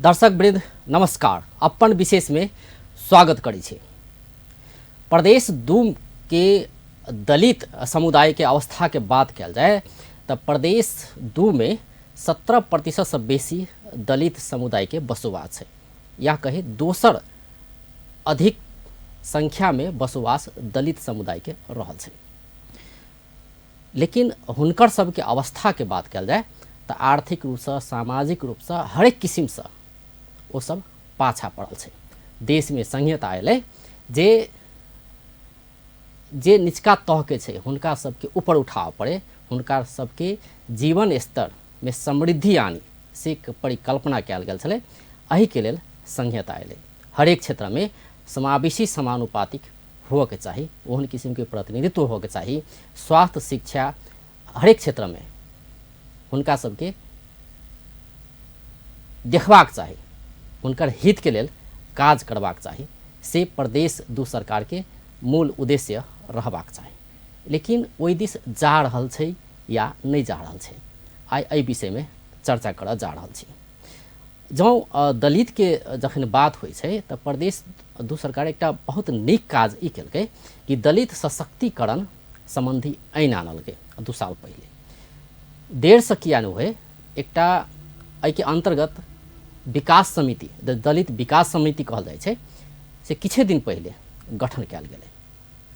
दर्शक वृंद नमस्कार। अपन विशेष में स्वागत करै छी। प्रदेश 2 के दलित समुदाय के अवस्था के बात कयल जाय तऽ प्रदेश 2 में 17% से बेसी दलित समुदाय के बसोबास है, या कही दोसर अधिक संख्या में बसोबास दलित समुदाय के रहल छै। लेकिन हुनकर सबके अवस्था के बात कयल जाय तऽ आर्थिक रूपसँ, सामाजिक रूपसँ, हरेक किसिमसँ ओ सब पाछा पड़ल छै। देशमे संहिता अयलै जे जे निचका तहके छै हुनका सबके ऊपर उठाबऽ पड़े, हुनका सबके जीवन स्तरमे समृद्धि आनी से परिकल्पना कयल गेल छलै। एहिके लेल संहिता अयलै। हरेक क्षेत्रमे समावेशी समानुपातिक होअके चाही, ओहन किसिमके प्रतिनिधित्व होअके चाही। स्वास्थ्य, शिक्षा, हरेक क्षेत्रमे हुनका सबके देखबाक चाही, हुनकर हितके लेल काज करबाक चाही, से प्रदेश 2 सरकारके मूल उद्देश्य रहबाक चाही। लेकिन ओहि दिस जा रहल छै या नहि जा रहल छै, आइ एहि विषयमे चर्चा करऽ जा रहल छी। जँ दलितके जखन बात होइ छै तऽ प्रदेश 2 सरकार एकटा बहुत नीक काज ई केलकै कि दलित सशक्तिकरण सम्बन्धी ऐन आनलकै 2 साल पहिले। देरसँ किया नहि होय, एकटा एहिके अन्तर्गत विकास समिति, दलित विकास समिति कहल जाइ छै, से किछे दिन पहिले गठन कयल गेलै,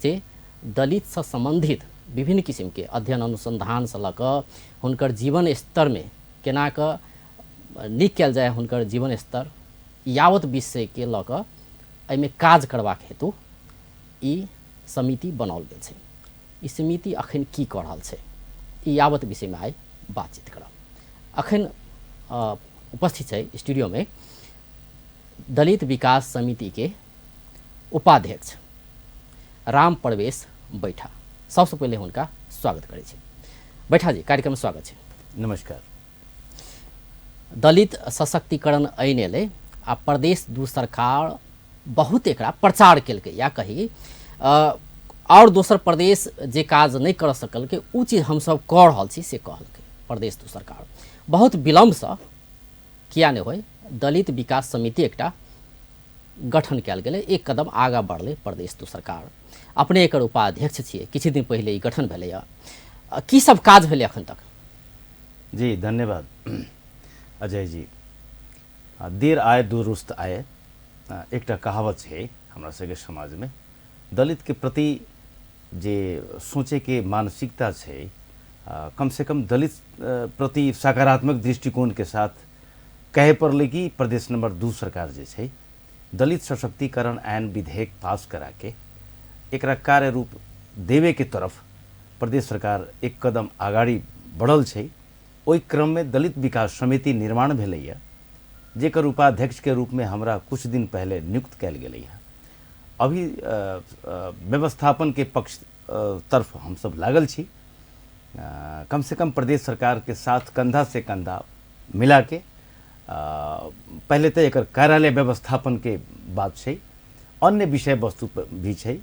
जे दलितसँ सम्बन्धित विभिन्न किसिमके अध्ययन अनुसन्धानसँ लऽ कऽ हुनकर जीवन स्तरमे केना कऽ नीक कयल जाय, हुनकर जीवन स्तर यावत विषयके लऽ कऽ एहिमे काज करबाक हेतु ई समिति बनाओल गेल छै। ई समिति अखन की कऽ रहल छै, ई यावत विषयमे आइ बातचीत करब। अखन उपस्थित छै स्टूडियोमे दलित विकास समितिके उपाध्यक्ष राम परवेश बैठा। सबसँ पहिले हुनका स्वागत करै छी। बैठा जी, कार्यक्रममे स्वागत छै। नमस्कार। दलित सशक्तिकरण ऐन एलै आ प्रदेश 2 सरकार बहुत एकरा प्रचार केलकै, या कही आओर दोसर प्रदेश जे काज नहि कर सकलकै ओ चीज हमसब कऽ रहल छी से कहलकै प्रदेश 2 सरकार। बहुत विलम्बसँ किया नहि होय, दलित विकास समिति एकटा गठन कयल गेलै, एक कदम आगाँ बढ़लै प्रदेश 2 सरकार। अपने एकर उपाध्यक्ष छियै, किछु दिन पहिले ई गठन भेलैए, की सब काज भेलै अखन तक? जी धन्यवाद अजय जी। देर आए दुरुस्त आए एकटा कहावत छै हमरा सबके समाजमे। दलित के प्रति जे सोचैके मानसिकता छै, कम से कम दलित प्रति सकारात्मक दृष्टिकोणके साथ कहे पड़लै कि प्रदेश नंबर 2 सरकार जे छै दलित सशक्तिकरण ऐन विधेयक पास कराके एकरा कार्य रूप देवे के तरफ प्रदेश सरकार एक कदम अगाडि बढ़ल छै। ओहि क्रममे दलित विकास समिति निर्माण भेलैए, जेकर उपाध्यक्ष के रूप में हमरा कुछ दिन पहले नियुक्त कयल गेलै हँ। अभी व्यवस्थापन के पक्ष तरफ हमसब लागल छी। कम से कम प्रदेश सरकार के साथ कंधा से कंधा मिला के पहले तो एकर कार्यालय व्यवस्थापन के बात छै, अन्य विषय वस्तु भी छै,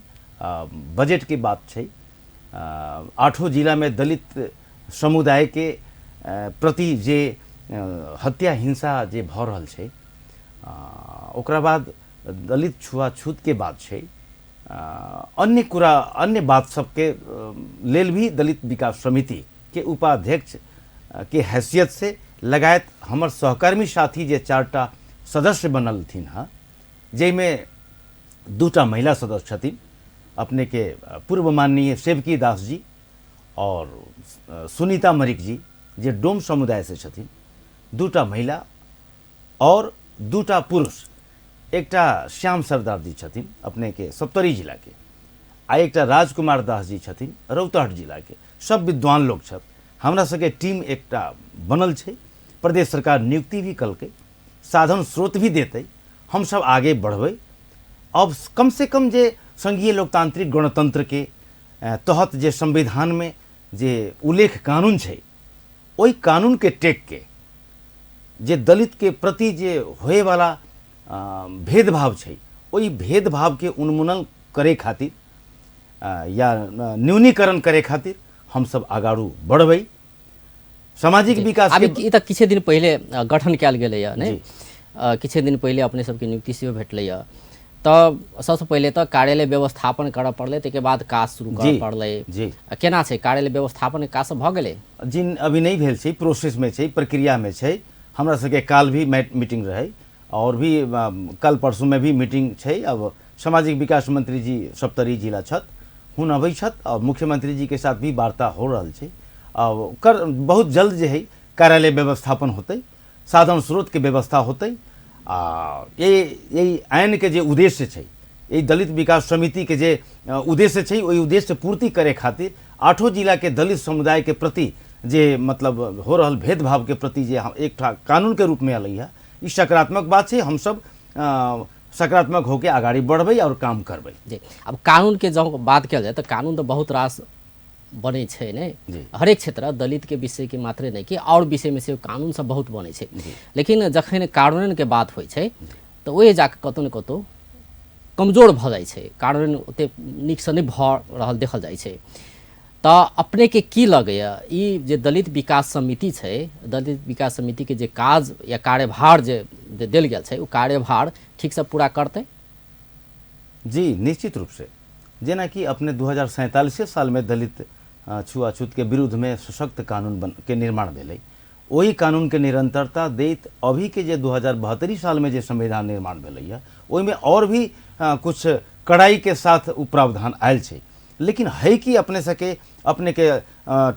बजट के बात छै। 8 जिला में दलित समुदाय के प्रति जे हत्या हिंसा जे भऽ रहल छै, ओकरा बाद दलित छुआछूत के बात छै, अन्य कुरा अन्य बात सबके लेल भी दलित विकास समिति के उपाध्यक्ष के हैसियत से लगायत हमर सहकर्मी साथी जे 4टा सदस्य बनलथिन हँ, जाहिमे 2टा महिला सदस्य छथिन, अपने के पूर्व माननीय सेवकी दास जी और सुनीता मरिक जी जे डोम समुदाय से छथिन, 2टा महिला और 2टा पुरुष, एकटा श्याम सरदार जी छथिन अपने के सप्तरी जिला के, आ एकटा राजकुमार दास जी छथिन रौतहट जिला के। सब विद्वान लोग छथि। हमरा सबके टीम एकटा बनल छै, प्रदेश सरकार नियुक्ति भी कलकै, साधन स्रोत भी देतै, हम सब आगे बढ़बै। अब कम से कम जे संघीय लोकतांत्रिक गणतंत्र के तहत जे संविधान में जे उल्लेख कानून छै, ओहि कानून के टेक के जे दलित के प्रति जे होएवाला भेदभाव छै, ओहि भेदभाव के उन्मूलन करे खातिर या न्यूनीकरण करे खातिर हम सब आगाड़ू बढ़बै। सामाजिक विकास अभी ई तऽ किछु दिन पहिले गठन कयल गेलैए नहि? किछु दिन पहिले अपने सबके नियुक्ति सेहो भेटलैए, तऽ सबसँ पहिले तऽ कार्यालय व्यवस्थापन करऽ पड़लै, ताहिके बाद काज शुरू करऽ पड़लै। जी, केना छै कार्यालय व्यवस्थापन काज सब भऽ गेलै? जी, अभी नहि भेल छै, प्रोसेसमे छै, प्रक्रियामे छै। हमरा सबके काल भी मीटिंग रहै और भी कल परसूमे भी मीटिंग छै। अब सामाजिक विकास मंत्री जी सप्तरी जिला छथि, हुन अबै छथि और मुख्यमंत्री जी के साथ भी वार्ता हो रहल छै। अब कर बहुत जल्द जे है कार्यालय व्यवस्थापन होतै, साधन स्रोत के व्यवस्था होतै। आ ये आइन के जे उद्देश्य छै, एहि दलित विकास समिति के जे उद्देश्य छै, ओहि उद्देश्य पूर्ति करे खातिर आठों जिला के दलित समुदाय के प्रति जे मतलब हो रहल भेदभाव के प्रति जे एक कानून के रूप में अलै है, ई सकारात्मक बात छै। हमसब सकारात्मक होके अगाडि बढ़बै और काम करबै। जी, अब कानून के जँ बात कयल जाय तऽ कानून तऽ बहुत रास बनै छै ने हरेक क्षेत्र, दलित के विषय के मात्रे नहि कि और विषय में सेहो कानून सब बहुत बनै छै। लेकिन जखन कार्यान्वयन के बात होइ छै तऽ ओहि जाके कतौ ने कतौ कमजोर भऽ जाइ छै, कार्यान्वयन ओते नीकसँ नहि भऽ रहल देखल जाइ छै। तऽ अपने के की लगैए ई जे दलित विकास समिति छै, दलित विकास समिति के जे काज या कार्यभार जे देल गेल छै, ओ कार्यभार ठीकसँ पूरा करतै? जी, निश्चित रूप से। जेनाकि अपने 2047 सालमे दलित छुआछूत के विरुद्धमे सशक्त कानून के निर्माण भेलै, ओहि कानून के निरंतरता दैत अभी के जे 2072 सालमे जे संविधान निर्माण भेलै है, ओहिमे और भी कुछ कड़ाई के साथ उ प्रावधान आयल छै। लेकिन है कि अपने सके अपने के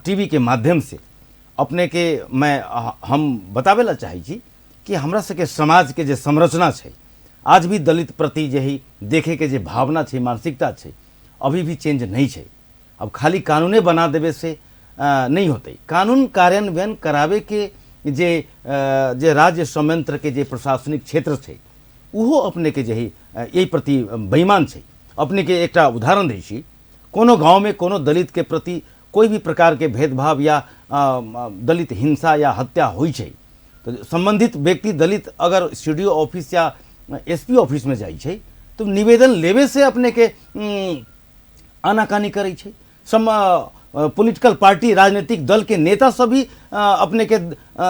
टीवी के माध्यम से अपने के मैं हम बताबै ला चाहै छी कि हमरा सबके समाज के जे संरचना छै, आज भी दलित प्रति जे है देखे के जे भावना छै, मानसिकता छै, अभी भी चेंज नहीं छै। अब खाली कानूने बना देवे से नहीं होते, कानून कार्यान्वयन करावे के जे जे राज्य संयंत्र के जे प्रशासनिक क्षेत्र छै, उहो अपने के जे है एहि प्रति बेईमान छै। अपने के एकटा उदाहरण दै छी, कोनो गाँवमे कोनो दलित के प्रति कोई भी प्रकार के भेदभाव या दलित हिंसा या हत्या होइ छै तऽ संबंधित व्यक्ति दलित अगर सी डी ओ ऑफिस या एस पी ऑफिस में जाइ छै तऽ निवेदन लेवे से अपने के आनाकानी करै छै। पॉलिटिकल पार्टी राजनीतिक दल के नेता सब भी अपने के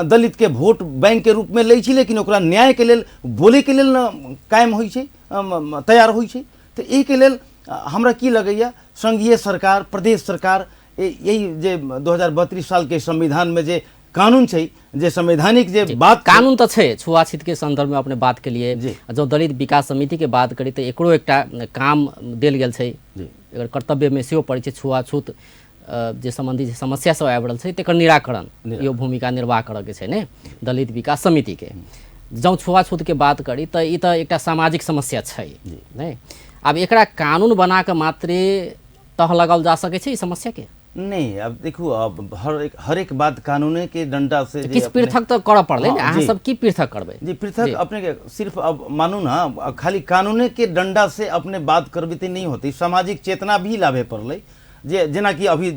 दलित के वोट बैंक के रूप में लै छै, लेकिन ओकरा न्याय के लेल बोले के लेल न कायम होइ छै, तैयार होइ छै। तऽ एहिके लेल हमरा की लगैया संघीय सरकार, प्रदेश सरकार यही जे 2032 साल के संविधान में जे कानून छै, जे संवैधानिक जे बात कानून तऽ छै छुआछूत के संदर्भ में अपने बात के लिए, जँ दलित विकास समिति के बात करी तऽ एकरो एकटा काम देल गेल छै, एकर कर्तव्य में सेहो पड़ै छै छुआछूत जे संबंधी जे समस्या सब आबि रहल छै तकर निराकरण, यो भूमिका निर्वाह करऽ के छै ने दलित विकास समिति के। जँ छुआछूत के बात करी तऽ ई तऽ एकटा सामाजिक समस्या छै नहि, आब एकरा कानून बना कऽ मात्रे तह लगाओल जा सकै छै ई समस्या के? नहीं, अब देखू, अब हर एक बात कानूने के डंडा से किछु पृथक तऽ करऽ पड़लै ने, अहाँ सब की पृथक करबै? जी, पृथक अपने के सिर्फ अब मानू ना, खाली कानूने के डंडा से अपने बात करबे तऽ नहीं होती, सामाजिक चेतना भी लाबे पड़लै। जे जेनाकि अभी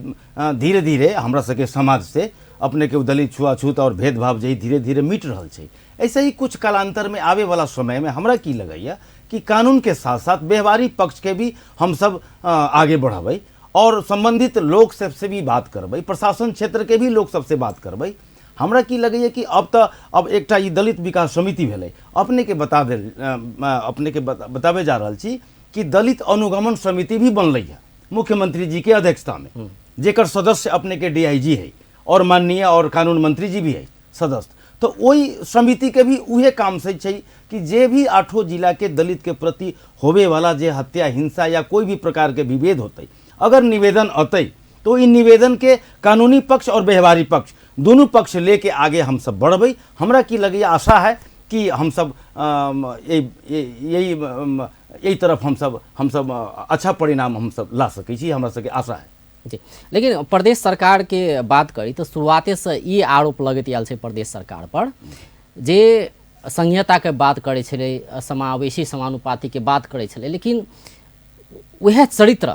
धीरे धीरे हमरा सबके समाज से अपने के दलित छुआछूत और भेदभाव जे धीरे धीरे मिट रहल छै, ऐसे ही कुछ कालांतर में आवे वाला समय में हमरा की लगैया कि कानून के साथ साथ व्यवहारिक पक्ष के भी हम सब आगे बढ़बै और संबंधित लोक सबसे भी बात करबै, प्रशासन क्षेत्र के भी लोक सबसे बात करबै। हमरा की लगैया कि अब तऽ अब एकटा ई दलित विकास समिति भेलै, अपने के बता देल, अपने के बताबे जा रहल छी कि दलित अनुगमन समिति भी बनलै है मुख्यमंत्री जी के अध्यक्षता में, जेकर सदस्य अपने के डीआईजी है और माननीय और कानून मंत्री जी भी है सदस्य। तो ओहि समिति के भी उहे काम से छै कि जे भी आठों जिला के दलित के प्रति होवे वाला जे हत्या हिंसा या कोई भी प्रकार के विभेद होतै, अगर निवेदन अतै तो ई निवेदन के कानूनी पक्ष और व्यवहारिक पक्ष दोनों पक्ष लेके आगे हम सब बढ़बै। हमरा की लगैया आशा है कि हम सब यही तरफ हम सब अच्छा परिणाम हम सब ला सकै छी, हमरा सबके आशा है। जी, लेकिन प्रदेश सरकार के बात करी तऽ शुरुआते से ई आरोप लगैत आयल छै प्रदेश सरकार पर जे संघीयता के बात करै छलै, समावेशी समानुपाती के बात करै छलै, लेकिन वएह चरित्र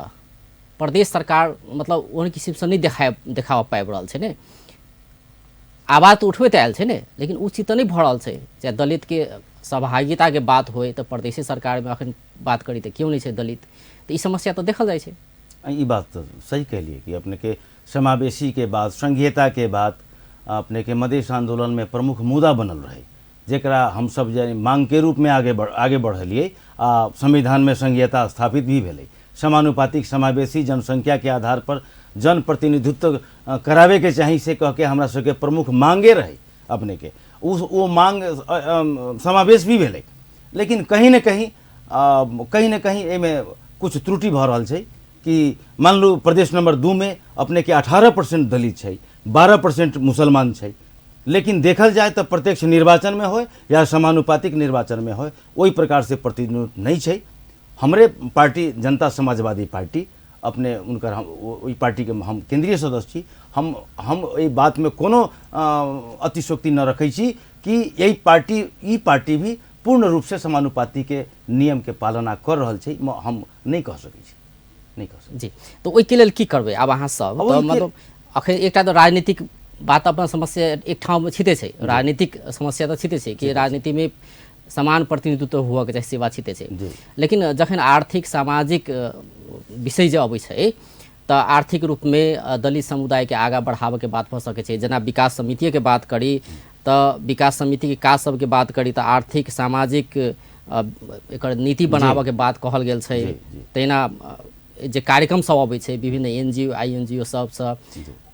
प्रदेश सरकार मतलब ओहन किसिमसँ नहि देखाबऽ पाबि रहल छै ने। आवाज तऽ उठबैत आयल छै ने, लेकिन ओ चीज तऽ नहि भऽ रहल छै। चाहे दलित के सहभागिता के बात होय तऽ प्रदेशे सरकारमे अखन बात करी तऽ केओ नहि छै दलित, तऽ ई समस्या तऽ देखल जाइ छै। ई बात तऽ सही कहलियै कि अपने के समावेशी के बात, संघीयता के बात अपने के मधेश आंदोलन में प्रमुख मुद्दा बनल रहे जेकरा हमसब जे मांगके रूपमे आगे बढ़लियै आ संविधानमे संघीयता स्थापित भी भेलै। समानुपातिक समावेशी जनसंख्याके आधार पर जनप्रतिनिधित्व कराबेके चाही से कह के हमरा सबके प्रमुख मांगे रहे अपने के, वो मांग समावेश भी भेलै। लेकिन कहीं न कहीं एहिमे कुछ त्रुटि भऽ रहल छै कि मान लू प्रदेश नंबर 2 में अपने के 18% दलित छै, 12% मुसलमान छै, लेकिन देखल जाए तो प्रत्यक्ष निर्वाचन में होय या समानुपातिक निर्वाचन में होय ओहि प्रकार से प्रतिनिधित्व नहीं छै। हमरे पार्टी जनता समाजवादी पार्टी अपने उनकर हम ओहि पार्टीके हम केंद्रीय सदस्य छी, हम एहि बातमे कोनो अतिशयोक्ति न रखै छी कि यही पार्टी ई पार्टी भी पूर्ण रूप से समानुपाती के नियम के पालना कर रहल छै, हम नहीं कह सकै छी, नहीं कह सकै जी। तो ओहिके लेल की करबै आब अहाँ सब? तऽ मतलब अखन एकटा तऽ राजनीतिक बात अपन समस्या एक ठाम छिते छै, राजनीतिक समस्या तऽ छिते छै कि राजनीतिमे समान प्रतिनिधित्व हुअके चाही, से बात छिते छै। लेकिन जखन आर्थिक सामाजिक विषय जे अबै छै तऽ आर्थिक रूपमे दलित समुदायके आगाँ बढ़ाबऽके बात भऽ सकै छै। जेना विकास समितिके बात करी तऽ विकास समितिके काज सबके बात करी तऽ आर्थिक सामाजिक एकर नीति बनाबऽके बात कहल गेल छै। तहिना जे कार्यक्रम सब अबै छै विभिन्न एनजीओ आईएनजीओ सबसँ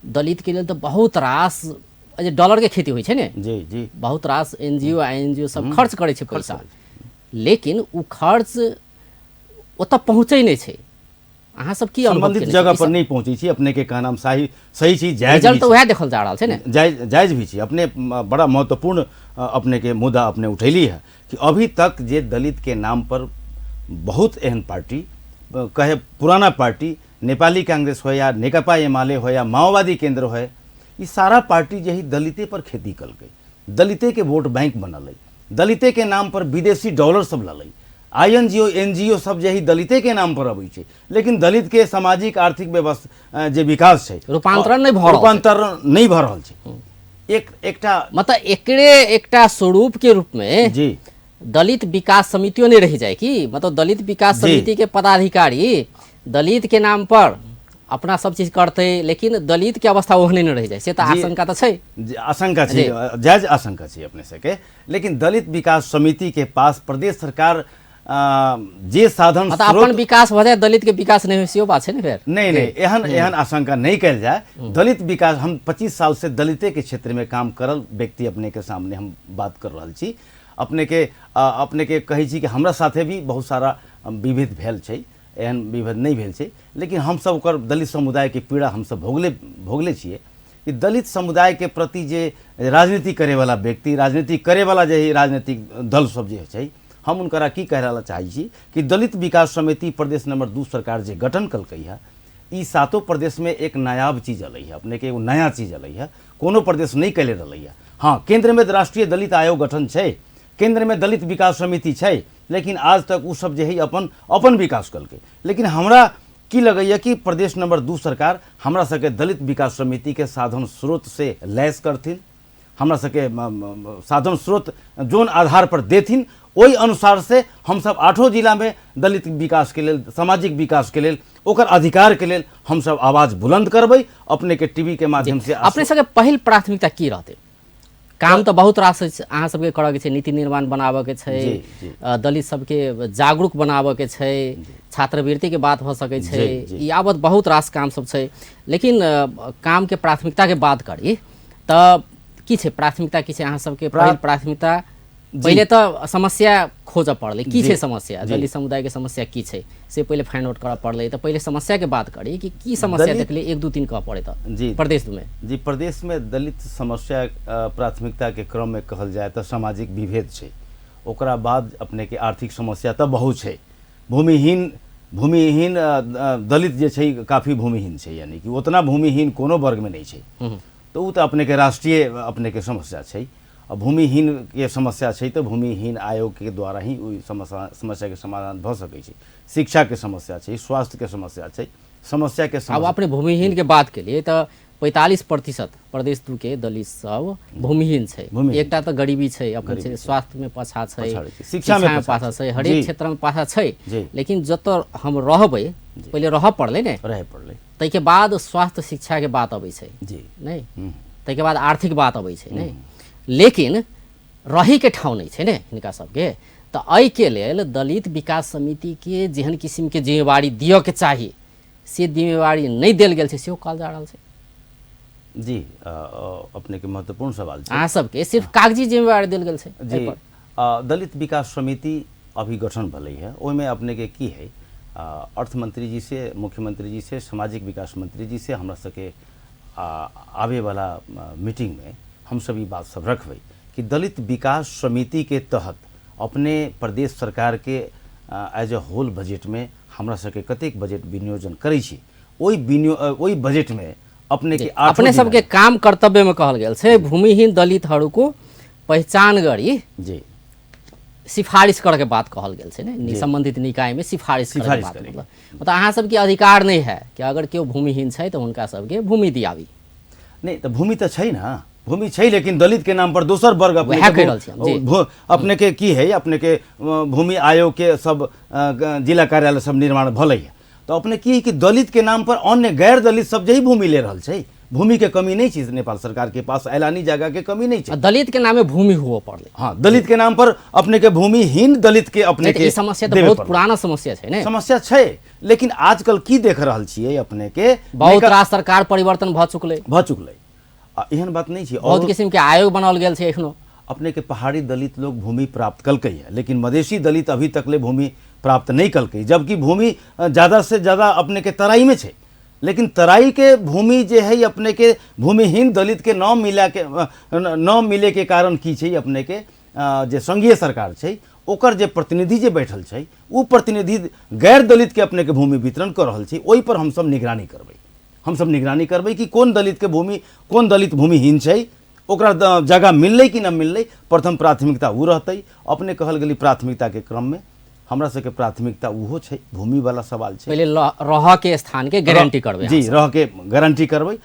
दलितके लेल तऽ बहुत रास जे डॉलरके खेती होइ छै ने जी जी, बहुत रास एनजीओ आईएनजीओ सब खर्च करै छै पैसा, लेकिन ओ खर्च ओतऽ पहुँचै नहि छै। अहाँ सब की संबंधित जगह पर नहीं पहुँचै छी। अपने के कहना सही सही छी, जायज रिजल्ट तऽ वएह देखल जा रहल छै ने, जायज जायज भी छी। अपने बड़ा महत्वपूर्ण अपने के मुद्दा अपने उठैली है कि अभी तक जे दलित के नाम पर बहुत एहन पार्टी कहे पुराना पार्टी नेपाली कांग्रेस हो या नेकपा एमाले हो या माओवादी केंद्र हो, ई सारा पार्टी जे है दलिते पर खेती कलकै, दलिते के वोट बैंक बनल, दलिते के नाम पर विदेशी डॉलर सब ललै, आईएनजीओ एनजीओ सब जे है दलिते के नाम पर अबै छै, लेकिन दलित के सामाजिक आर्थिक व्यवस्था जे विकास छै रूपांतरण नहीं भऽ रूपांतरण नहीं भऽ रहल छै। एक एकटा मतलब एकरे एकटा स्वरूप के रूप में जी दलित विकास समितियों नहीं रह जाए कि मतलब दलित विकास समिति के पदाधिकारी दलित के नाम पर अपना सब चीज करते लेकिन दलित के अवस्था ओहने नहीं रह जाए, से तऽ आशंका तऽ छै, आशंका छै, जायज आशंका छै अपने सबके। लेकिन दलित विकास समिति के पास प्रदेश सरकार जे साधन मतलब अपन विकास भऽ जाए दलित के विकास नहीं हो सेहो बात छै ने फेर। नहीं नहीं, एहन एहन आशंका नहीं कयल जाए। दलित विकास हम 25 साल से दलिते के क्षेत्र में काम करल व्यक्ति अपने के सामने हम बात कर रहल छी। अपने के कहै छी कि हमरा साथे भी बहुत सारा विभेद भेल छै, एहन विभेद नहीं भेल छै, लेकिन हमसब ओकर दलित समुदाय के पीड़ा हमसब भोगले छियै कि दलित समुदाय के प्रति जे राजनीति करेवाला व्यक्ति, राजनीति करेवाला जे राजनीतिक दल सब जे छै, हम उनकरा की कह रहल चाहै छी कि दलित विकास समिति प्रदेश नंबर 2 सरकार जे गठन कलकै है, ई सातों प्रदेश में एक नायाब चीज अलै है, अपने के एगो नया चीज अलै है, कोनो प्रदेश नहीं कैले रहलै है। हाँ, केंद्र में राष्ट्रीय दलित आयोग गठन छै, केंद्र में दलित विकास समिति छै, लेकिन आज तक ओ सब जे है अपन अपन विकास कलकै। लेकिन हमरा की लगैया कि प्रदेश नंबर 2 सरकार हमरा सबके दलित विकास समिति के साधन स्रोत से लैस करथिन, हमरा सबके साधन स्रोत जोन आधार पर देथिन ओहि अनुसार से हमसब 8 जिला में दलित विकास के लेल, सामाजिक विकास के लेल, ओकर अधिकार के लेल हमसब आवाज बुलंद करबै अपने के टीवी के माध्यम से। अपने सबके पहिल प्राथमिकता की रहतै? काम तऽ बहुत रास अहाँ सबके करऽके छै, नीति निर्माण बनाबऽके छै, दलित सबके जागरूक बनाबऽके छै, छात्रवृत्तिके बात भऽ सकै छै, ई आबत बहुत रास काम सब छै। लेकिन कामके प्राथमिकताके बात करी तऽ की छै प्राथमिकता, की छै अहाँ सबके पहिल प्राथमिकता? पहिले तऽ समस्या खोजऽ पड़लै, की छै समस्या, दलित समुदायके समस्या की छै से पहिले फाइंड आउट करऽ पड़लै। तऽ पहिले समस्याके बात करी कि की समस्या देखली, 1 2 3 कहऽ पड़ै तऽ जी प्रदेशमे। जी, प्रदेशमे दलित समस्या प्राथमिकताके क्रममे कहल जाय तऽ सामाजिक विभेद छै, ओकरा बाद अपने के आर्थिक समस्या तऽ बहुत छै। भूमिहीन दलित जे छै काफी भूमिहीन छै, यानी कि उतना भूमिहीन कोनो वर्गमे नहि छै, तऽ ओ तऽ अपने के राष्ट्रीय अपने के समस्या छै। आ भूमिहीन के समस्या छै तऽ भूमिहीन आयोग के द्वारा ही ओहि समस्या के समाधान भऽ सकै छै। शिक्षा के समस्या छै, स्वास्थ्य के समस्या छै, समस्या के अब अपने भूमिहीन के बात के लिए तऽ 45% प्रदेश 2 के दलित सब भूमिहीन छै। एकटा तऽ गरीबी छै, अपन छै, स्वास्थ्य में पाछा छै, शिक्षा में पाछा छै, हरेक क्षेत्र में पाछा छै। लेकिन जतऽ हम रहबै पहिले रहऽ पड़लै ने, रहऽ पड़लै, ताहिके बाद स्वास्थ्य शिक्षा के बात अबै छै जी नहि, ताहिके बाद आर्थिक बात अबै छै नहि। लेकिन रहैके ठाउँ नहि छै ने हिनका सबके। तऽ एहिके लेल दलित विकास समितिके जेहन किसिमके जिम्मेवारी दिअके चाही से जिम्मेवारी नहि देल गेल छै, सेहो कहल जा रहल छै। जी, अपने के महत्वपूर्ण सवाल छै। अहाँ सबके सिर्फ कागजी जिम्मेवारी देल गेल छै। जी, दलित विकास समिति अभी गठन भले है, ओहिमे अपने के की है, अर्थमंत्री जी से, मुख्यमंत्री जी से, सामाजिक विकास मंत्री जी से हमरा सबके आवे वाला मीटिंग में हम सब ई बात सब रखबै कि दलित विकास समिति के तहत अपने प्रदेश सरकार के एज ए होल बजट में हमरा सबके कतेक बजट विनियोजन करै छी, ओहि बजट में अपने के अपने सबके काम कर्तव्य में कहल गेल छै भूमिहीन दलितहरूको पहिचान गरी जी सिफारिश करके बात कहल गेल छै ने, संबंधित निकाय में सिफारिश करके बात। मतलब अहाँ सबके अधिकार नहीं है कि अगर केओ भूमिहीन छै तऽ हुनका सबके भूमि दियाबी। नहीं तऽ भूमि तऽ छै ना, भूमि छै, लेकिन दलित के नाम पर दोसर वर्ग अपने के की है, अपने के भूमि आयोग के सब जिला कार्यालय सब निर्माण भले है, तो अपने की है कि दलित के नाम पर अन्य गैर दलित सब यही भूमि ले रहल छै। भूमि के कमी नहीं छै नेपाल सरकार के पास, ऐलानी जगह के कमी नहीं छै। दलित के नामे भूमि हुआ पड़ले। हाँ, दलित के नाम पर अपने के भूमिहीन दलित के अपने के समस्या तो बहुत पुराना समस्या छै ने, समस्या छै। लेकिन आजकल की देख रहल छियै अपने के बहुत रास सरकार परिवर्तन भ चुकलै, भ चुकलै, एहन बात नहीं छै। बहुत किसिम के आयोग बनाओल गेल छै एखनो। अपने के पहाड़ी दलित लोग भूमि प्राप्त कलकै है, लेकिन मधेशी दलित अभी तक ले भूमि प्राप्त नहीं कलकै, जबकि भूमि ज़्यादा से ज़्यादा अपने के तराई में छै। लेकिन तराई के भूमि जे है अपने के भूमिहीन दलित के न मिला के न मिले के कारण की छै, अपने के जे संघीय सरकार छै ओकर जे प्रतिनिधि जे बैठल छै उ प्रतिनिधि गैर दलित के अपने के भूमि वितरण कर रहल छै। ओहि पर हमसब निगरानी करबै, हमसब निगरानी करबै कि कोन दलित के भूमि, कोन दलित भूमिहीन छै, ओकरा जगह मिललै कि न मिललै, प्रथम प्राथमिकता उ रहतै। अपने कहल गेली प्राथमिकता के क्रम में हमरा सबके प्राथमिकता उहो छै, भूमि वाला सवाल छै। पहिले रह के स्थान के गारंटी करबै। जी, रह के गारंटी करबै।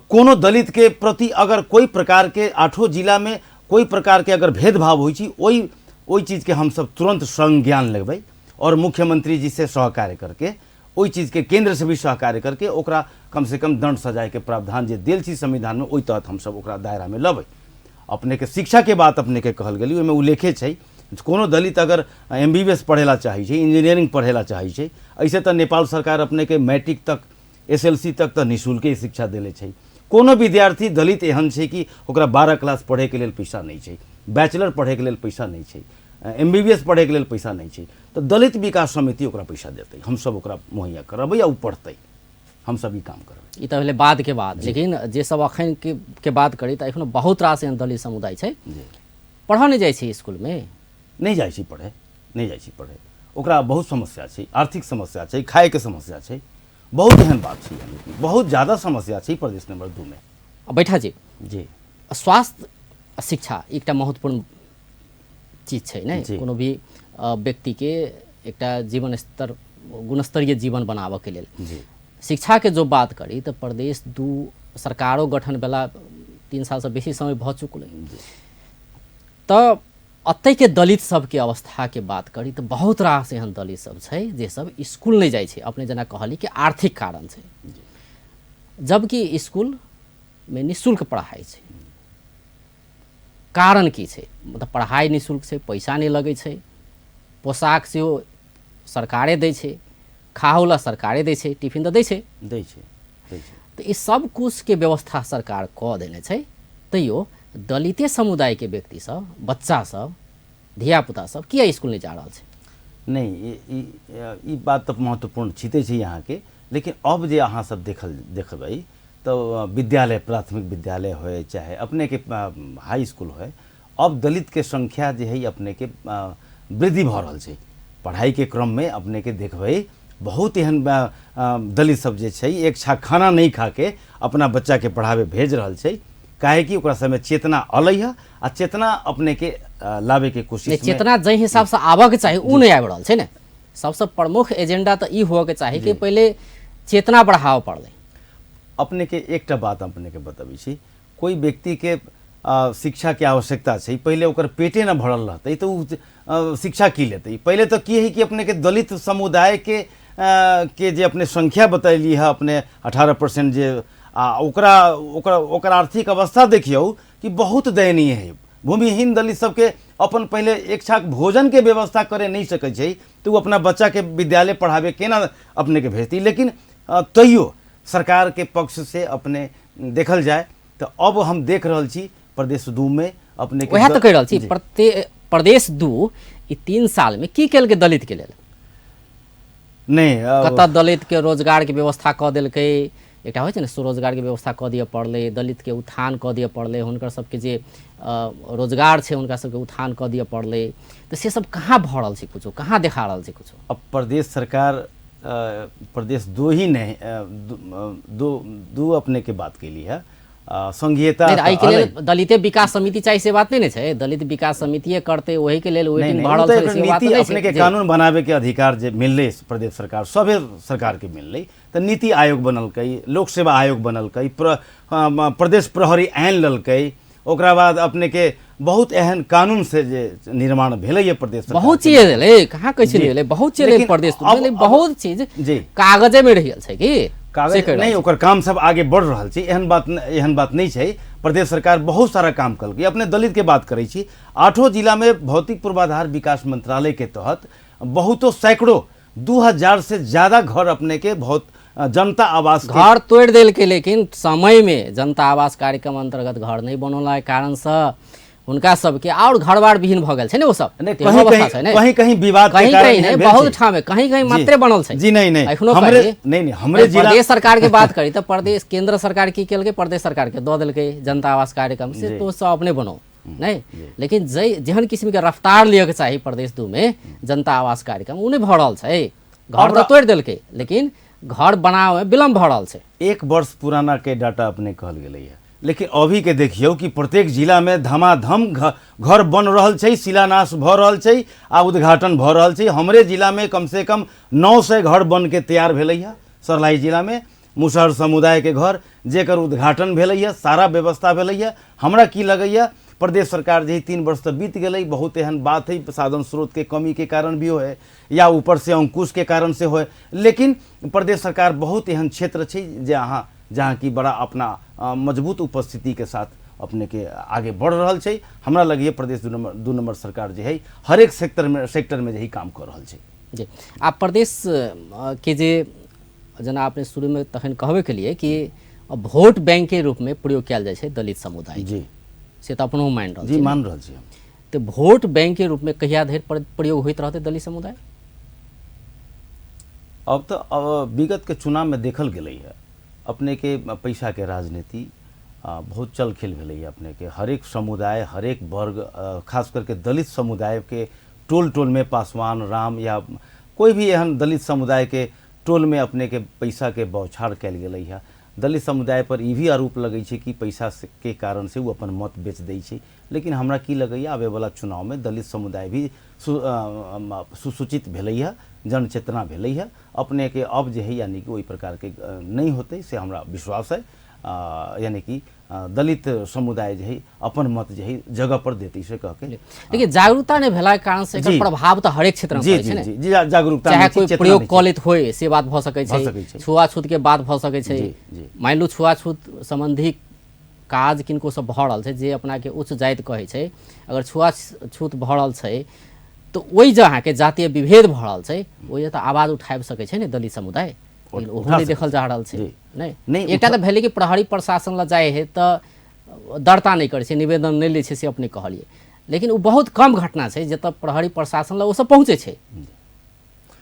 कोनो दलित के प्रति अगर कोई प्रकार के आठों जिला में कोई प्रकार के अगर भेदभाव होइ छै, ओहि चीज के हमसब तुरंत संज्ञान लेबै और मुख्यमंत्री जी से सहकार्य करके ओहि चीज के केंद्र से भी सहकार्य करके ओकरा कम से कम दंड सजाय के प्रावधान जे देल छी संविधान में ओहि तहत हमसब ओकरा दायरा में लबै। अपने के शिक्षा के बात अपने के कहल गेली, ओहिमे उल्लेखे छै कोनो दलित अगर MBBS पढ़ेला चाहै छै, इंजीनियरिंग पढ़ेला चाहै छै, ऐसे तऽ नेपाल सरकार अपने के मैट्रिक तक SLC तक तऽ निःशुल्के शिक्षा देले छै। कोनो विद्यार्थी दलित एहन छै कि ओकरा 12 क्लास पढ़ैके लेल पैसा नहि छै, बैचलर पढ़ैके लेल पैसा नहि छै, MBBS पढ़ैके लेल पैसा नहि छै, तऽ दलित विकास समिति ओकरा पैसा देतै, हमसब ओकरा मुहैया करबै आ ओ पढ़तै, हमसब ई काम करबै। ई तऽ भेलै बाद के बाद, लेकिन जे सब अखन के बात करी तऽ एखनो बहुत रास एहन दलित समुदाय छै पढ़ऽ नहि जाइ छै स्कूलमे, नहि जाइ छै पढ़े, नहि जाइ छै पढ़े, ओकरा बहुत समस्या छै, आर्थिक समस्या छै, खायके समस्या छै, बहुत एहन बात छै, बहुत ज़्यादा समस्या छै प्रदेश नंबर 2 में। बैठा जी, जी, स्वास्थ्य शिक्षा एकटा महत्वपूर्ण चीज छै ने, कोनो भी व्यक्ति के एकटा जीवन स्तर गुणस्तरीय जीवन बनाबऽ के लेल। शिक्षा के जो बात करी तऽ प्रदेश 2 सरकारो गठन भेला 3 साल से बेसी समय भऽ चुकलै, तऽ अतैके दलित सबके अवस्थाके बात करी तऽ बहुत रास एहन दलित सब छै जे सब स्कूल नहि जाइ छै। अपने जेना कहली कि आर्थिक कारण छै, जबकि स्कूलमे निःशुल्क पढ़ाइ छै, कारण की छै? मतलब पढ़ाइ निःशुल्क छै, पैसा नहि लगै छै, पोशाक सेहो सरकारे दै छै, खाहो ला सरकारे दै छै, टिफिन तऽ दै छै, दै छै, दै छै, तऽ ई सब कुछके व्यवस्था सरकार कऽ देने छै, तैयो दलिते समुदाय के व्यक्ति सब, बच्चा सब, धियापुता सब किया स्कूल नहीं जा रहल छै? नहीं, ई बात तऽ महत्वपूर्ण छिते छै अहाँके, लेकिन अब जे अहाँ सब देखबै तऽ विद्यालय, प्राथमिक विद्यालय होय चाहे अपने के हाई स्कूल होय, अब दलित के संख्या जे है अपने के वृद्धि भऽ रहल छै। पढ़ाई के क्रम में अपने के देखबै बहुत एहन दलित सब जे छै एक छा खाना नहीं खा के अपना बच्चा के पढ़ावे भेज रहल छै, काहे कि ओकरा सबमे चेतना अलै है आ चेतना अपने के लाबे के कोशिश, चेतना जाहि हिसाब से आबऽ के चाही उ नहीं आबि रहल छै ने। सबसे प्रमुख एजेंडा तऽ ई हुअ के चाही कि पहिले चेतना बढ़ावऽ पड़लै। अपने के एकटा बात अपने के बतबै छी, कोई व्यक्ति के शिक्षा के आवश्यकता छै, पहिले ओकर पेटे न भरल रहतै तऽ उ शिक्षा की लेतै। पहिले तऽ की है कि अपने के दलित समुदाय के जे अपने संख्या बतैली है अपने 18% जे आ ओकरा ओकरा ओकर आर्थिक अवस्था देखियौ कि बहुत दयनीय है। भूमिहीन दलित सबके अपन पहिले एक छाक भोजन के व्यवस्था करे नहीं सकै छै तऽ ओ अपना बच्चाके विद्यालय पढ़ाबे केना अपनेके भेजती। लेकिन तैयो सरकार के पक्ष से अपने देखल जाय तऽ अब हम देख रहल छी प्रदेश 2 में अपने वएह तऽ कहि रहल छी, प्रदेश 2 ई 3 साल में की केलकै दलित के लेल? नहीं, कतऽ दलित के रोजगार के व्यवस्था कऽ देलकै? एकटा होइ छै ने स्वरोजगार के व्यवस्था कऽ दिअ पड़लै, दलित के उत्थान कऽ दिअ पड़लै, हुनकर सबके जे रोजगार छै हुनका सबके उत्थान कऽ दिअ पड़लै, तऽ से सब कहाँ भऽ रहल छै? कुछो कहाँ देखा रहल छै कुछो? अब प्रदेश सरकार प्रदेश 2 ही नहीं, दो अपने के बात कैली है संघीयता एहिके लेल दलिते विकास समिति चाही से बात नहीं ने छै। दलित विकास समितिए करते ओही के लेल वेटिंग भऽ रहल छै से बात नहीं छै। अपने के कानून बनावे के अधिकार जे मिललै प्रदेश सरकार सभे सरकार के मिललै, तऽ नीति आयोग बनलकै, लोक सेवा आयोग बनलकै, प्रदेश प्रहरी आइन ललकै, ओकरा बाद अपने के बहुत एहन कानून से जे निर्माण भेलै प्रदेश बहुत चीज भेलै, कहाँ कहै छै भेलै, बहुत चीज भेलै प्रदेश, बहुत चीज कागजे में रहि गेल छै कि कागज नहीं, ओकर काम सब आगे बढ़ रहल छै, एहन बात नहीं छै। प्रदेश सरकार बहुत सारा काम कलकै। अपने दलित के बात करै छी, 8 जिला में भौतिक पूर्वाधार विकास मंत्रालय के तहत बहुतो सैकड़ों 2000 से ज्यादा घर अपने के बहुत जनता आवास घर तोड़ि देलकै, लेकिन समय में जनता आवास कार्यक्रम अंतर्गत घर नहीं बनौला कारण से हुनका सबके और घरबार विहीन भऽ गेल छै ने। ओ सब कहीं कहीं विवाद कहीं कहीं नहीं, बहुत ठाम कहीं कहीं मात्रे बनल छै। जी नहीं नहीं, हमरे नहीं नहीं, हमरे जिला प्रदेश सरकार के बात करी तऽ प्रदेश केंद्र सरकार की केलकै, प्रदेश सरकार के दऽ देलकै जनता आवास कार्यक्रम से तो सब अपने बनो नहीं, लेकिन जेहन किस्म के रफ्तार लिअ के चाही प्रदेश 2 में जनता आवास कार्यक्रम ओ नहीं भऽ रहल छै। घर तऽ तोड़ि देलकै लेकिन घर बनावे विलम्ब भऽ रहल छै। 1 वर्ष पुराना के डाटा अपने कहल गेलै है, लेकिन अभी के देखियौ कि प्रत्येक जिला में धमाधम घर बन रहल छै, शिलान्यास भऽ रहल छै आ उद्घाटन भऽ रहल छै। हमरे जिला में कम से कम 900 घर बन के तैयार भेलै है, सरलाही जिला में मुसहर समुदाय के घर जेकर उद्घाटन भेलै है, सारा व्यवस्था भेलै है। हमरा की लगैया प्रदेश सरकार जे 3 वर्ष तक बीत गेलै, बहुत एहन बात है साधन स्रोत के कमी के कारण भी हो या ऊपर से अंकुश के कारण से हो, लेकिन प्रदेश सरकार बहुत एहन क्षेत्र छै जे अहाँ जहाँ की बड़ा अपना मजबूत उपस्थिति के साथ अपने के आगे बढ़ रहल छै। हमरा लगैए प्रदेश 2 नंबर सरकार जे है हरेक सेक्टर में जे काम कर रहल छै। जी आ प्रदेश के जे जेना अपने शुरू में तखन कहबे के लिए कि वोट बैंक के रूप में प्रयोग कयल जाइ छै दलित समुदाय, जी से तऽ अपनो मान रहल जी मान रहल छी। तऽ वोट बैंक के रूप में कहिया धरि प्रयोग होइत रहतै दलित समुदाय? अब तऽ विगत के चुनाव में देखल गेलै है अपने के पैसा के राजनीति बहुत चल खेल भेलै है। अपने के हरेक समुदाय हरेक वर्ग खास करके दलित समुदाय के टोल टोल में पासवान राम या कोई भी एहन दलित समुदाय के टोल में अपने के पैसा के बौछार कयल गेलै है। दलित समुदाय पर ई भी आरोप लगै छै कि पैसा के कारण से वो अपन मत बेच दै छै, लेकिन हमरा की लगैए आबैवला चुनाव में दलित समुदाय भी सुसूचित भेलै है, जनचेतना भेलै है। अपने के अब जे है यानी कि ओहि प्रकार के नहीं होतै से हमरा विश्वास है। यानी कि दलित समुदाय जे है अपन मत जे है जगह पर देते से कह के। देखिए जागरूकता नहीं भेला के कारण से एकर प्रभाव तऽ हरेक क्षेत्र में पड़ै छै ने। जी जी जागरूकता चाहे कोई प्रयोग कऽ होय से बात भऽ सकै छै, छुआछूत के बात भऽ सकै छै। मानि लू छुआछूत संबंधी काज किनको सब भऽ रहल छै जे अपना के उच्च जाति कहै छै, अगर छुआछूत भऽ रहल छै तऽ ओहि जे अहाँके जातीय विभेद भऽ रहल छै ओहि तऽ आवाज उठाबि सकै छै ने दलित समुदाय, लेकिन ओहो नहि देखल जा रहल छै। नहि एकटा तऽ भेलै कि प्रहरी प्रशासन लग जाइ है तऽ दर्ता नहि करै छै, निवेदन नहि लै छै से अपने कहलियै, लेकिन ओ बहुत कम घटना छै जतऽ प्रहरी प्रशासन लग ओसब पहुँचै छै।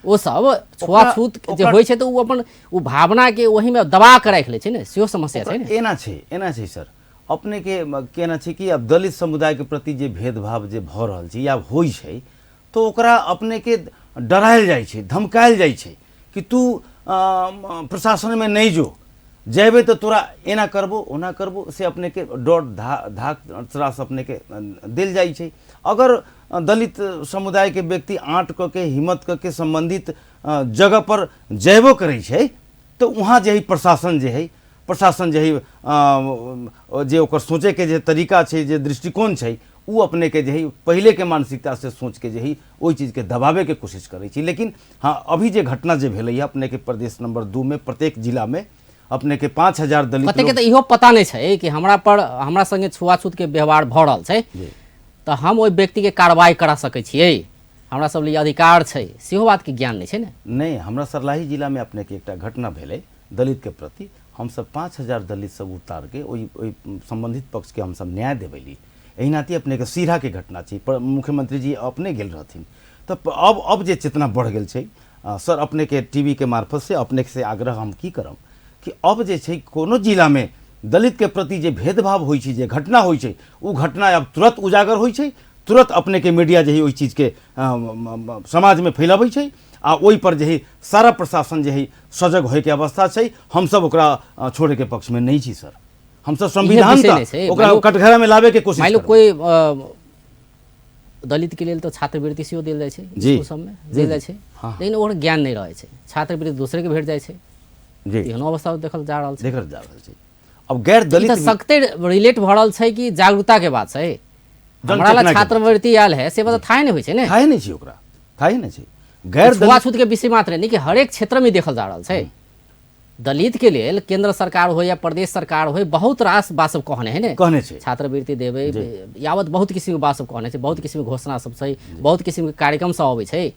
ओसब छुआछूत जे होइ छै तऽ ओ अपन ओ भावनाके ओहिमे दबा कऽ राखि लै छै ने, सेहो समस्या छै ने। एना छै, एना छै सर, अपने के केना छै कि आब दलित समुदाय के प्रति जे भेदभाव जे भऽ रहल छै या होइ छै तऽ ओकरा अपने के डरायल जाइ छै, धमकायल जाइ छै कि तू प्रशासन में नहीं जो, जेबे तऽ तोरा एना करबो ओना करबो, से अपने के डर धाक त्रास अपने के देल जाइ छै। अगर दलित समुदाय के व्यक्ति आँट कऽ के हिम्मत कऽ के संबंधित जगह पर जेबो करै छै तऽ वहाँ जे है प्रशासन जे है प्रशासन जे है जे ओकर सोचैके जे तरीका छै जे दृष्टिकोण छै उ अपने के जे है पहले के मानसिकता से सोच के जे है ओहि चीज़ के दबावे के कोशिश करै छी। लेकिन हाँ अभी जे घटना जे भेलै है अपने के प्रदेश नंबर 2 में प्रत्येक जिला में अपने के 5000 दलित कतेक के तऽ इहो पता नहीं छै कि हमरा पर हमरा संगे छुआछूत के व्यवहार भऽ रहल छै, तऽ हम ओहि व्यक्तिके कार्रवाई करा सकै छियै, हमरा सब लिए अधिकार छै, सेहो बातके ज्ञान नहि छै ने। नहि, हमरा सर्लाही जिलामे अपनेके एकटा घटना भेलै दलितके प्रति। हमसब 5000 दलित सब उतारके ओहि ओहि सम्बन्धित पक्षके हमसब न्याय देबैली। एहि नाते अपनेके सीराके घटना छै, पर मुख्यमंत्री जी अपने गेल रहथिन। तऽ अब जे चेतना बढ़ गेल छै सर, अपनेके टीवी के मार्फत से अपने से आग्रह हम की करब कि अब जे छै कोनो जिलामे दलित के प्रति जे भेदभाव होइ छै, जे घटना होइ छै, ओ घटना अब तुरंत उजागर होइ छै, तुरंत अपने के मीडिया जे है ओहि चीजके समाजमे फैलाबै छै आ ओहि पर जे है सारा प्रशासन जे है सजग होइके अवस्था छै। हमसब ओकरा छोड़ैके पक्षमे नहि छी सर, हमसब संविधान ओकरा कटघरामे लाबैके कोशिश। मानि कोइ दलित के लेल तो छात्रवृत्ति सेहो देल जाइ छै स्कूल सबमे देल जाइ छै, लेकिन ओकर ज्ञान नहि रहै छै, छात्रवृत्ति दोसरे के भेट जाइ छै। एहनो अवस्था देखल जा रहल छै, देखल जा रहल छै। अब गैर दलित सख्ते रिलेट भऽ रहल छै कि जागरूकता के बात छै। हमरा लग छात्रवृत्ति आयल है से बात थाहे नहि होइ छै ने, थाहे नहि छै, ओकरा थाहे नहि छै। गैर छुआछूत के विषय मात्र नहि कि हरेक क्षेत्र में देखल जा रहल छै। दलित के लेल केंद्र सरकार हो या प्रदेश सरकार हो बहुत रास बात सब कहने है ने, कहने छै छात्रवृत्ति देबै यावत बहुत किसिम के बात सब कहने छै, बहुत किसिम के घोषणा सब छै, बहुत किसिम के कार्यक्रम सब अबै छै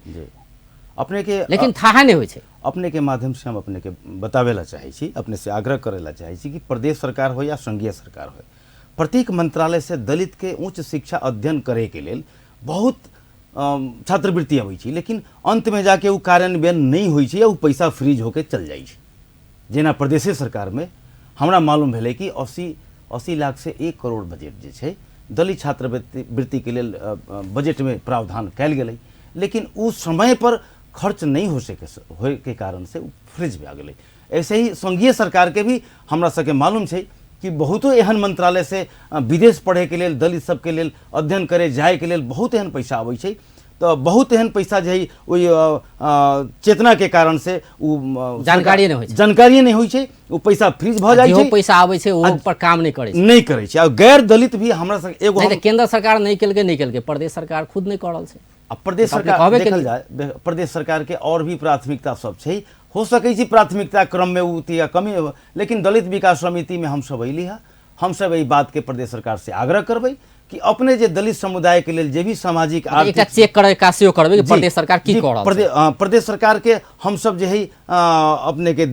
अपने के, लेकिन थाहे नहि होइ छै। अपने के माध्यम से हम अपने के बतावे ला चाहै छी, अपने से आग्रह करे ला चाहै छी कि प्रदेश सरकार हो या संघीय सरकार हो, प्रत्येक मंत्रालय से दलित के उच्च शिक्षा अध्ययन करे के लेल बहुत छात्रवृत्ति अबै छै, लेकिन अंतमे जाके ओ कार्यान्वयन नहि होइ छै या ओ पैसा फ्रीज होके चल जाइ छै। जेना प्रदेशे सरकारमे हमरा मालूम भेलै कि 80 लाख से 1 करोड़ बजट जे छै दलित छात्रवृत्ति वृत्तिके लेल बजटमे प्रावधान कयल गेलै, लेकिन ओ समय पर खर्च नहि हो सके होइके कारण से ओ फ्रीज भए गेलै। ऐसे ही संघीय सरकारके भी हमरा सबके मालूम छै कि बहुतो एहन मंत्रालय से विदेश पढ़ैके लेल दलित सबके लेल अध्ययन करे जायके लेल बहुत एहन पैसा अबै छै। तऽ बहुत एहन पैसा जे है ओहि चेतनाके कारण से ओ जानकारिए नहि होइ छै, जानकारिए नहि होइ छै, ओ पैसा फ्रीज भऽ जाइ छै, पैसा आबै छै ओ पर काम नहि करै छै, नहि करै छै। आ गैर दलित भी हमरा सब एगो केंद्र सरकार नहि केलकै, नहि केलकै, प्रदेश सरकार खुद नहि कऽ रहल छै। आ प्रदेश सरकार देखल जाय प्रदेश सरकार के और भी प्राथमिकता सब छै, हो सकै छै प्राथमिकता क्रम में उ कमी, लेकिन दलित विकास समिति में हमसब अयली है, हमसब एहि बात के प्रदेश सरकार से आग्रह करबै कि अपने जे दलित समुदाय के लेल जे भी सामाजिक आर्थिक चेक करे का सेहो करबै कि प्रदेश सरकार की कर रहल। प्रदेश सरकार के हमसब जे है अपने के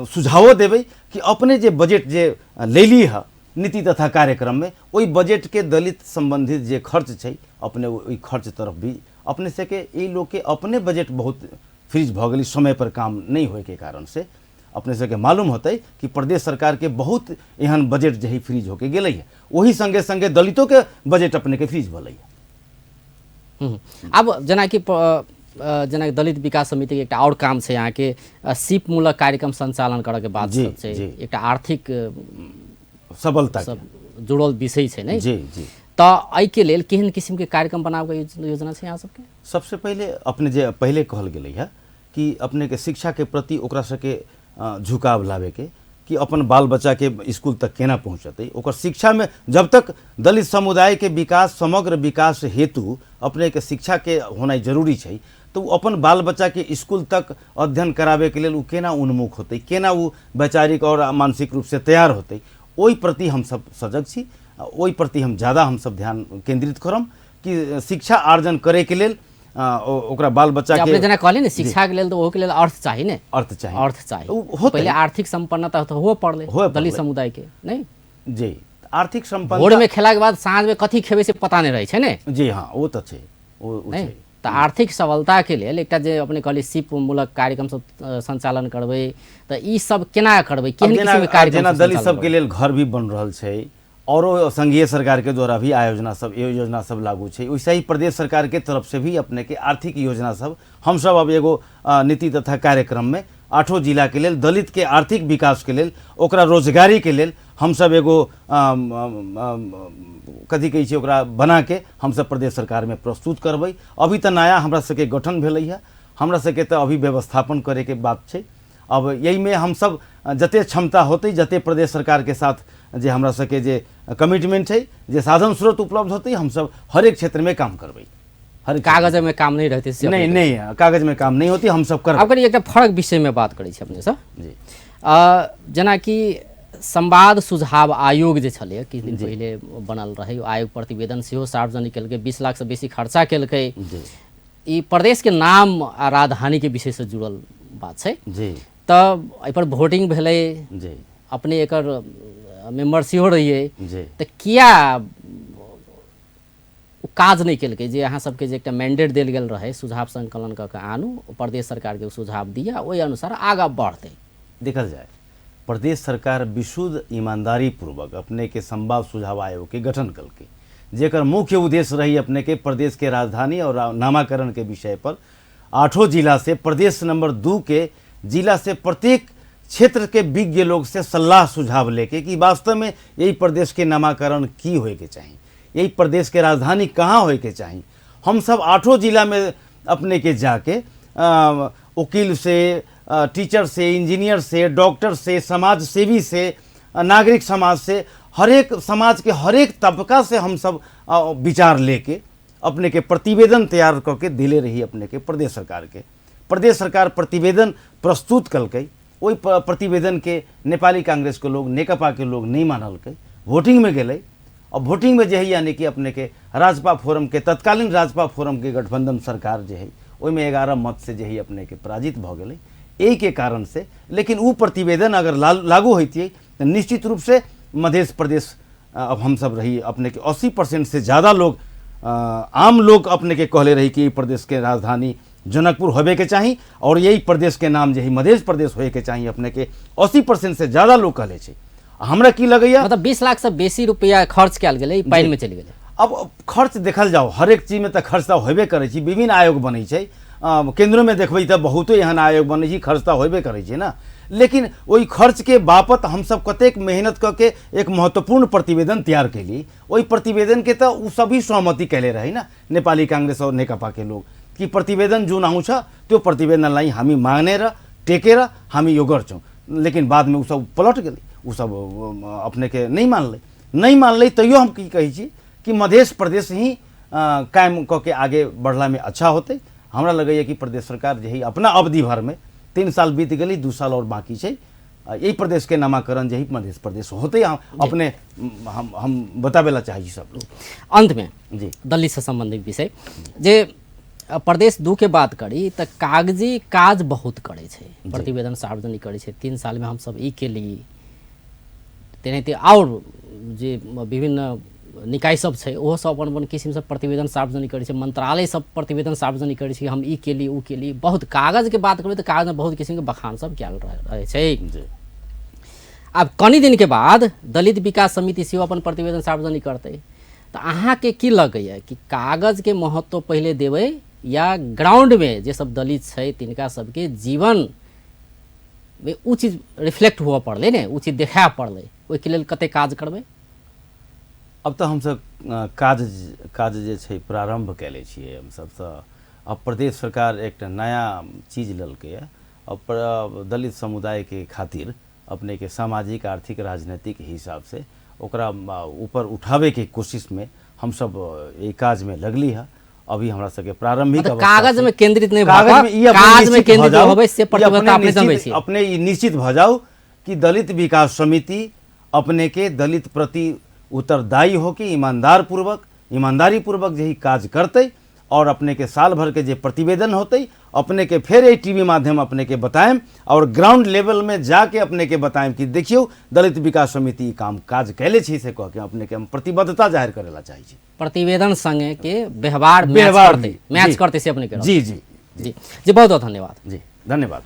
सुझावो देबै कि अपने जे बजट जे लेली है नीति तथा कार्यक्रम में ओहि बजट के दलित संबंधित जे खर्च छै अपने ओहि खर्च तरफ भी अपने से के ई लोग के अपने बजट बहुत फ्रीज भऽ गेलै समय पर काम नहीं होए के कारण से। अपने सबके मालूम होतै कि प्रदेश सरकार के बहुत एहन बजट जे है फ्रीज होके गेलै है, ओही संगे संगे दलितों के बजट अपने के फ्रीज भेलै है। अब जेनाकि जेना दलित विकास समिति के एकटा और काम छै अहाँके सीपमूलक कार्यक्रम संचालन करऽ के बात सब छै, एकटा आर्थिक सबलता सब जुड़ल विषय छै ने। जी जी, तऽ एहिके लेल केहन किसिम के कार्यक्रम बनाबऽ के योजना छै अहाँ सबके? सबसे पहिले अपने जे पहिले कहल गेलै है कि अपने के शिक्षा के प्रति ओकरा सबके झुकाव लाबे के कि अपन बाल बच्चा के स्कूल तक केना पहुँचतै, ओकर शिक्षा में जब तक दलित समुदाय के विकास समग्र विकास हेतु अपने के शिक्षा के होनाइ जरूरी छै, तो ओ अपन बाल बच्चा के स्कूल तक अध्ययन कराबे के लेल ओ केना उन्मुख होतै, केना ओ वैचारिक और मानसिक रूप से तैयार होतै, ओहि प्रति हमसब सजग छी। ओहि प्रति हम ज़्यादा हमसब ध्यान केंद्रित करम कि शिक्षा आर्जन करे के लेल ओकरा बाल बच्चा के अपने जेना कहली ने शिक्षा के लेल तो ओहो के लेल अर्थ चाही ने, अर्थ चाही, अर्थ चाही, पहिले आर्थिक संपन्नता तो हुए पड़लै दलित समुदाय के नहीं जी। आर्थिक संपन्नता भोर में खेला के बाद साँझ में कथी खेबै से पता नहीं रहे छै ने जी। हाँ वो तो छै, ओ छै। तऽ आर्थिक सबलता के लेल एकटा जे अपने कहली सीप मूलक कार्यक्रम सब संचालन करबै, तऽ ई सब केना करबै, केहन किसिम के कार्यक्रम? जेना दलित सबके लेल घर भी बन रहल छै औरो संघीय सरकार के द्वारा भी आयोजना सब योजना सब लागू छै, वैसे ही प्रदेश सरकार के तरफ से भी अपने के आर्थिक योजना सब हमसब अब एगो नीति तथा कार्यक्रम में 8 जिला के लेल दलित के आर्थिक विकास के लेल ओकरा रोजगारी के लेल हमसब एगो कथी कहै छै ओकरा बना के हमसब प्रदेश सरकार में प्रस्तुत करबै। अभी तऽ नया हमरा सबके गठन भेलै है, हमरा सबके तऽ अभी व्यवस्थापन करे के बात छै। अब यही हमसब जते क्षमता होतै, जते प्रदेश सरकार के साथ जे हमरा सबके जे कमिटमेंट है, जे साधन स्रोत उपलब्ध होतै, हमसब हरेक क्षेत्र में काम करबै। हर कागज में काम नहीं रहते से नहीं नहीं, कागज में काम नहीं होती, हम सब करबै। अब कनी एकटा फरक विषय में बात करै छी अपने से जी। जेनाकि संवाद सुझाव आयोग जे छलै किछु दिन पहिले बनल रहै, आयोग प्रतिवेदन सेहो सार्वजनिक केलकै, 20 लाख से बेसी खर्चा केलकै। ई प्रदेश के नाम आ राजधानी के विषय से जुड़ल बात छै जी। तऽ एहिपर वोटिंग भेलै जी, अपने एकर मेंबर सेहो रहियै जी। तऽ किया काज नहि केलकै जे अहाँ सबके जे एकटा मैंडेट देल गेल रहै सुझाव संकलन कऽ के आनू, प्रदेश सरकारके सुझाव दिअ, ओहि अनुसार आगाँ बढ़तै। देखल जाए प्रदेश सरकार विशुद्ध ईमानदारी पूर्वक अपने के संवाद सुझाव आयोग के गठन कलकै, जेकर मुख्य उद्देश्य रही अपने के प्रदेश के राजधानी और नामाकरण के विषय पर 8 जिला से प्रदेश नंबर 2 के जिला से प्रत्येक क्षेत्र के विज्ञ लोग से सलाह सुझाव लेके कि वास्तव में यही प्रदेश के नामाकरण की होए के चाही, यही प्रदेश के राजधानी कहाँ होए के चाही। हम सब 8 जिला में अपने के जाके वकील से, टीचर से, इंजीनियर से, डॉक्टर से, समाज सेवी से, नागरिक समाज से, हरेक समाज के हरेक तबका से हम सब विचार लेके अपने के प्रतिवेदन तैयार करके दिले रही अपने के प्रदेश सरकार के। प्रदेश सरकार प्रतिवेदन प्रस्तुत कलकै, ओहि प्रतिवेदन के नेपाली कांग्रेस के लोग, नेकपा के लोग नहीं मानलकै, वोटिंग में गेलै और वोटिंग में जे है यानी कि अपने के राजपा फोरम के, तत्कालीन राजपा फोरम के गठबंधन सरकार जे है ओहिमे 11 मत से जे है अपने के पराजित भऽ गेलै एहि के कारण से। लेकिन वो प्रतिवेदन अगर लागू होती तो निश्चित रूप से मध्य प्रदेश अब हम सब रही अपने के 80% से ज़्यादा लोग, आम लोग अपने के कहले रही कि प्रदेश के राजधानी जनकपुर होबे के चाही और यही प्रदेश के नाम जे है मध्य प्रदेश होए के चाही, अपने के 80% से ज़्यादा लोग कहले छै। हमरा की लगैया मतलब 20 लाख से बेसी रुपया खर्च कयल गेलै, पानि में चलि गेलै। अब खर्च देखल जाओ हरेक चीज में तऽ खर्च तऽ होबे करै छै, विभिन्न आयोग बनै छै, केंद्रों में देखबै तऽ बहुतो एहन आयोग बनै छै, खर्च तऽ होबे करै छै ना। लेकिन ओहि खर्च के बापत हमसब कतेक मेहनत कऽ के एक महत्वपूर्ण प्रतिवेदन तैयार कैली, ओहि प्रतिवेदन के तऽ ओ सभी सहमति कैले रही ना नेपाली कांग्रेस और नेकपा के लोग कि प्रतिवेदन जुन आउँछ त्यो प्रतिवेदनलाई हामी मानेर टेकेर हामी यो गर्छौँ। लेकिन बादमे ओ सब पलट गेलै, ओ सब अपने के नहीं मानलै, नहीं मानलै तैयो हम की कहै छी कि मध्य प्रदेश ही कायम कऽ के आगे बढ़ला में अच्छा होतै। हमरा लगैए कि प्रदेश सरकार जे है अपना अवधि भरमे 3 साल बीत गेलै, 2 साल और बाकी छै, यही प्रदेश के नामाकरण जे है मध्य प्रदेश होतै। अपने हम बताबै ला चाहै छी सब लोग। अंत में जी दलित से संबंधित विषय जे प्रदेश 2 के बात करी तऽ कागजी काज बहुत करै छै, प्रतिवेदन सार्वजनिक करै छै, 3 साल में हम सब ई केली, तेनाहिते आओर जे विभिन्न निकाय सब छै ओहो सब अपन अपन किसिमसँ प्रतिवेदन सार्वजनिक करै छै, मंत्रालय सब प्रतिवेदन सार्वजनिक करै छै, हम ई केली ओ केली। बहुत कागजके बात करबै तऽ कागजमे बहुत किसिमके बखान सब कयल रहै छै। आब कनि दिनके बाद दलित विकास समिति सेहो अपन प्रतिवेदन सार्वजनिक करतै, तऽ अहाँके की लगैए कि कागजके महत्व पहिले देबै या ग्राउंडमे जे सब दलित छै तिनका सबके जीवन मे ओ चीज रिफ्लेक्ट हुअ पड़लै ने, ओ चीज देखाय पड़लै, ओहिके लेल कते काज करबै? अब तऽ हमसब काज काज जे छै प्रारम्भ कयले छियै हमसब। तऽ अब प्रदेश सरकार एकटा नया चीज लेलकैए, अब दलित समुदायके खातिर अपने के सामाजिक आर्थिक राजनीतिक हिसाब से ओकरा ऊपर उठाबैके कोशिशमे हमसब एहि काजमे लगली है। अभी हमरा सबके प्रारंभिक कागज में केंद्रित नहीं, कागज में काज में केंद्रित होबै से प्रतिबद्धता अपने जमबै छी। अपने ई निश्चित भऽ जाउ कि दलित विकास समिति अपने के दलित प्रति उत्तरदायी होके ईमानदार पूर्वक ईमानदारी पूर्वक जे काज करतै और अपने के साल भर के जे प्रतिवेदन होतै अपने के फेर एहि टीवी माध्यम अपने के बताएम और ग्राउंड लेवल में जाके अपने के बताएम कि देखियौ दलित विकास समिति काम काज कैले छी, से कह के अपने के हम प्रतिबद्धता जाहिर करेला चाहै छी। प्रतिवेदन संगे के व्यवहार मैच करतै से अपने के। जी जी जी जी बहुत बहुत धन्यवाद। जी धन्यवाद।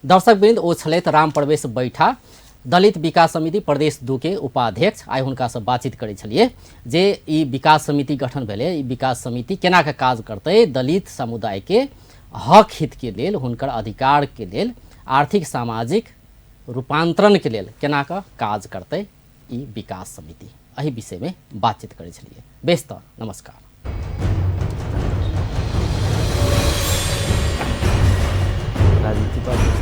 दर्शक वृंद, ओ छलथि राम प्रवेश बैठा, दलित विकास समिति प्रदेश 2 के उपाध्यक्ष। आइ हुनकासँ बातचीत करै छलियै जे ई विकास समिति गठन भेलै, ई विकास समिति केना के काज करतै, दलित समुदायके हक हितके लेल, हुनकर अधिकारके लेल, आर्थिक सामाजिक रूपांतरणके लेल केना के काज करतै ई विकास समिति, एहि विषयमे बातचीत करै छलियै। बेस तऽ नमस्कार। राजनीति।